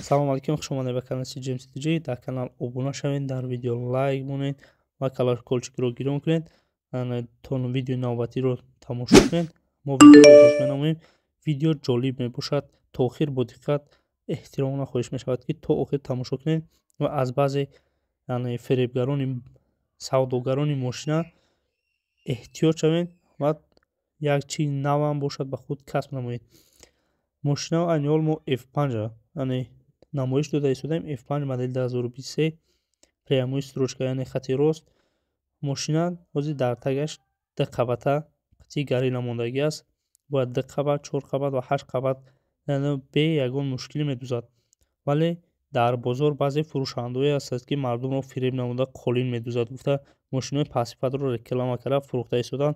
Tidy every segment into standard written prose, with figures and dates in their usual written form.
Салом алейкум, хуш омадед ба канали CGMC TJ. Дар канал обуна шавед, дар видео лайк монед ва колокольчикро гирон кунед, то видеои навбатиро тамошо кунед. Мо видеоро оғоз менамоем. Видео ҷолиб мебошад. То охир бо диққат, эҳтиромона хоҳиш мешавад, ки то охир тамошо кунед ва аз баъзе фиребгарони савдогарони мошина эҳтиёт шавед ва як чизи навам бошад, ба худ касб намоед. Мошина айни ҳол мо F5 яъне намоиш дода истодаем. F5 модели 2023, прямой строчка, яъне хати рост. Мошина ҳозир дар тагаш ду қабата қитъи горилла мондагӣ аст. Бояд ду қабат, чор қабат ва ҳашт қабат, яъне бе ягон мушкилӣ медузад. Вале дар бозор баъзе фурӯшандаҳое ҳастанд, ки мардумро фиреб намуда, қолин медузад гуфта, мошинои пастсифатро реклама карда фурӯхта истоданд.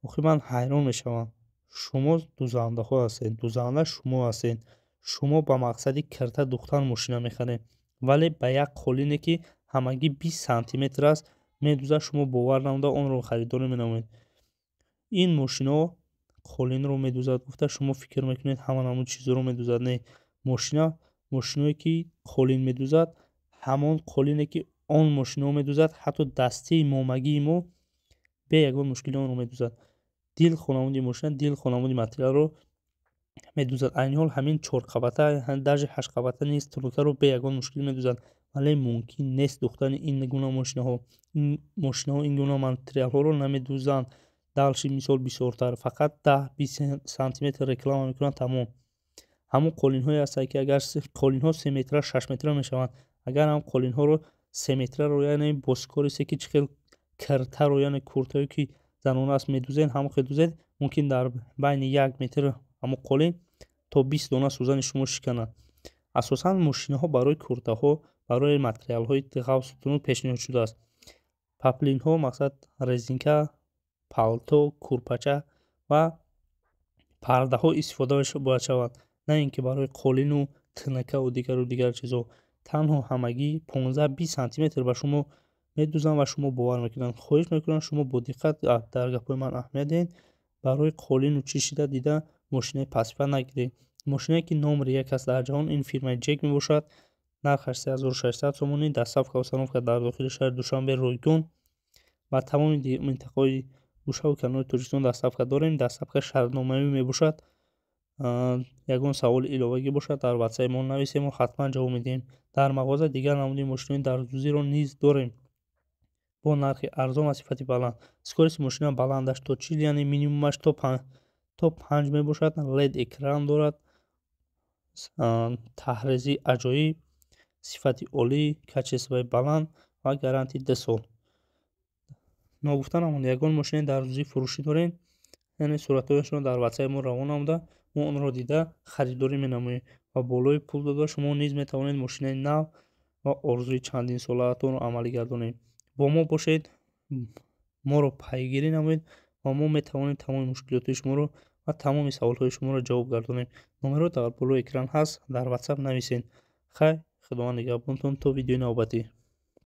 Охир ман ҳайрон мешавам. Шумо дузандаҳо ҳастед, дузанда шумо ҳастед. Шумо ба мақсади кирта духтан мошина мехаред, вале ба як қолине, ки ҳамагӣ 20 сантиметр аст, медузад, шумо бовар намуда онро харидорӣ менамоед. Ин мошинаҳо қолинро медузад гуфта, шумо фикр мекунед, ҳама намуд чизҳоро медузад. Не, мошина, мошиное ки қолин медузад, ҳамон қолине ки он мошинаҳо медузад, ҳатто дастаи момагии мо бе ягон мушкилӣ онро медузад. Дил хонамуди мошина, дил хонамуди материалро медузад. Айни ҳол ҳамин чорқабата, даже ҳаштқабата низ тунукаро бе ягон мушкилӣ медузад, вале мумкин нест духтани ин гуна мошинаҳо. Ин мошинаҳо ин гуна материалҳоро намедузанд. Дальше, мисол, бисёртар фақат 10-20 сантиметр реклама мекунанд, тамом. Ҳамон қолинҳое ҳастанд, ки агар қолинҳо 3 метра, 6 метра мешаванд, агар ҳам қолинҳоро 3 метраро, яъне бо скоросте ки чӣ хел киртаро, яъне куртае ки занона аст, медузед, ҳамон хел дузед, мумкин дар байни 1 метр ҳамон қолин то 20 дона сӯзани шумо шиканад. Асосан мошинаҳо барои куртаҳо, барои материалҳои ғафсу тунук пешниҳод шудааст. Паплинҳо, мақсад, резинка, палто, курпача ва пардаҳо истифода бояд шавад, на ин ки барои қолину тинакаву дигару дигар чизҳо. Танҳо ҳамагӣ 15-20 сантиметр ба шумо медузанд ва шумо бовар мекунанд. Хоҳиш мекунам, шумо бо диққат дар гапҳои ман аҳамият диҳед. Барои қолину чишида дида мошинаи пастсифат нагиред. Мошинае ки номери як аст дар ҷаҳон, ин фирмаи Ҷек мебошад. Нархаш 3600 сомонӣ. Доставка, установка дар дохили шаҳри Душанбе ройгон ва тамоми минтақаҳои гӯшаву канори Тоҷикистон доставка дорем. Доставка шартномавӣ мебошад. Ягон саволи иловагӣ бошад, дар ватсапи мо нависем, мо ҳатман ҷавоб медиҳем. Дар мағоза дигар намуди мошинои дардӯзиро низ дорем бо нархи арзон ва сифати баланд. Скорости мошина баландаш то 40, яъне минимумаш то 5 мебошад. LED экран дорад, таҳрезии аҷоиб, сифати олӣ, качествои баланд ва гарантии 2 сол. Ногуфта намонд, ягон мошинаи дардӯзии фурӯшӣ дорем, яъне суратҳояшро дар ватсапи мо равон намуда, мо онро дида харидорӣ менамоем ва болои пул дода шумо низ метавонед мошинаи нав ва орзуи чандинсолаатонро амалӣ гардонед. Бо мо бошед, моро пайгирӣ намоед ва мо метавонем тамоми мушкилоти шуморо ва тамоми саволҳои шуморо ҷавоб гардонем. Номерҳо дар болои экран ҳаст, дар ватсап нависед. Хайр, Худованд нигаҳбонтон то видеои навбатӣ.